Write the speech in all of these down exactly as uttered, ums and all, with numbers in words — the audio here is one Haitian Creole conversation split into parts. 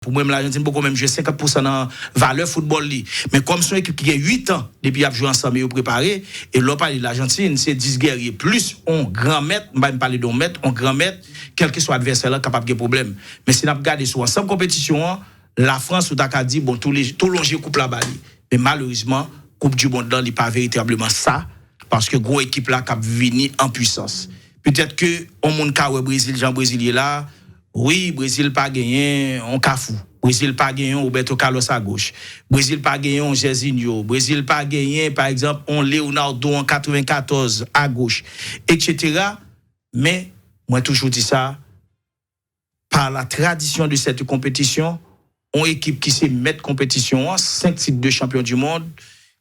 Pou mwen, Lajantin poko menm jwe senkant pousan nan valè foutbòl li. Men kòm se yon ekip ki gen uit an depi y ap jwe ansanm e yo prepare, e lè w pale de Lajantin, se dis gèrye plis yon gran mèt, m pa menm pale de yon mèt, yon gran mèt, kèlkeswa advèsè lan kapab gen pwoblèm. Men si n ap gade sou ansanm konpetisyon an, Lafrans, ou ta ka di, bon, tou le, tou lonje koup la ba li. Men malerezman, koup di mond lan, li pa veritableman sa, paske gwo ekip la k ap vini an pwisans. Petèt ke yon moun ka wè Brezil jan Brezil ye la, wi, Brezil pa genyen yon Kafou. Brezil pa genyen yon Roberto Carlos agoch. Brezil pa genyen yon Jairzinho. Brezil pa genyen, pa egzanp, yon Leonardo an katrevenkatòz agoch, etsetera. Men, mwen toujou di sa, par la tradition de cette compétition, yon ekip ki se mèt konpetisyon an, senk tit de champion du monde,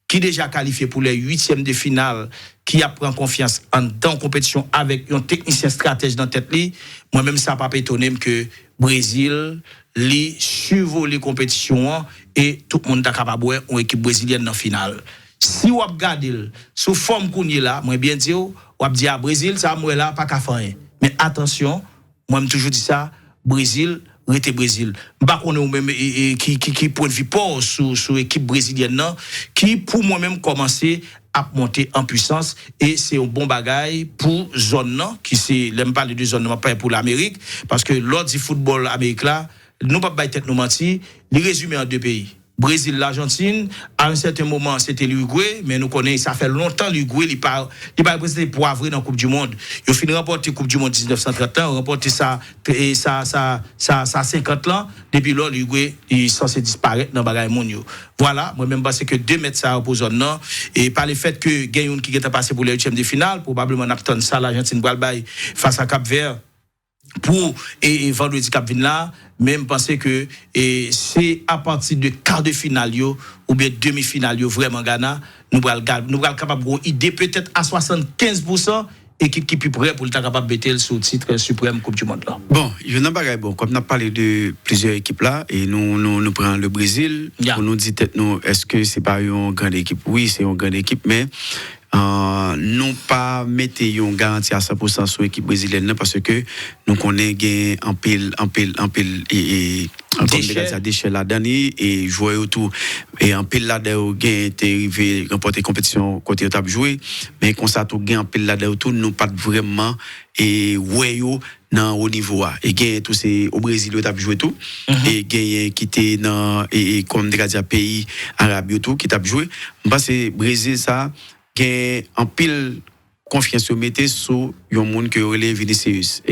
ki deja kalifye pou lè uityèm de final, ki ap pran konfyans anndan yon konpetisyon avèk yon teknisyen stratèj nan tèt li, mwen menm sa p ap etone m ke Brezil, li sivole konpetisyon an e tout moun ta kapab wè yon ekip brezilyèn nan final. Si w ap gade l sou fòm kounye la, mwen byen di w, w ap di a Brezil, sa m wè la pa ka fè anyen. Men atansyon, mwen m toujou di sa, Brezil rete Brezil. M pa konnen ou menm e, e, ki, ki, ki pwennvi pa w sou, sou ekip brezilyèn nan, ki pou mwen menm kòmanse ap monte an pwisans e se yon bon bagay pou zòn nan, ki se, lè m pale de zòn nan, m ap pale pou Lamerik, paske lè w di foutbòl Amerik la, nou p ap bay tèt nou manti, li rezime an de peyi. Brezil, Lajantin, a yon sèten moman, se te Lirigwe, men nou konnen sa fè lontan Lirigwe, li pa, li pa reprezante pwa vre nan Koup di Mond. Yo fin ranpòte Koup di Mond diznèf san trant lan, yo ranpòte sa, e sa, sa, sa, sa senkant lan, depi lò, Lirigwe, li sanse disparèt nan bagay moun yo. Vwala, mwen menm panse ke de mèt sa yo pou zòn nan, e pa lefèt ke gen youn ki gentan pase pou lè uityèm de final, pwobableman n ap tann sa Lajantin pral bay fas a Kap Vè, pou e, e vandredi k ap vin la, men m panse ke e, se apati de ka de final yo oubyen demi final yo vrèman Gana, nou pral ga- nou pral kapab gen yon ide petèt a swasannkenz pousan ekip ki pi prè pou l ta kapab mete l sou tit siprèm Koup di Mond lan. Bon, youn nan bagay, bon, kòm n ap pale de plizyè ekip la, e nou, nou, nou pran le Brezil, Ya. Pou nou di tèt nou, èske se pa yon grann ekip? Wi, se yon grann ekip, men uh, nou pa mete yon garanti a san pousan sou ekip brezilyèn nan, paske nou konnen gen anpil, anpil, anpil, e, e, kòm Dechè. Dega di a, dechè ladan li, e jwè yo tou, e anpil ladan yo gen te rive ranpòte konpetisyon kote yo t ap jwe, men konsa tou gen anpil ladan yo tou, nou pa t vrèman e wè yo nan wo nivo a. E genyen tou se o Brezil yo t ap jwe tou. E genyen ki te nan, e, e, kòm m te ka di a, peyi arab yo tou ki t ap jwe. M panse Brezil sa gen anpil konfyans yo mete sou yon moun ke yo rele Vinicius.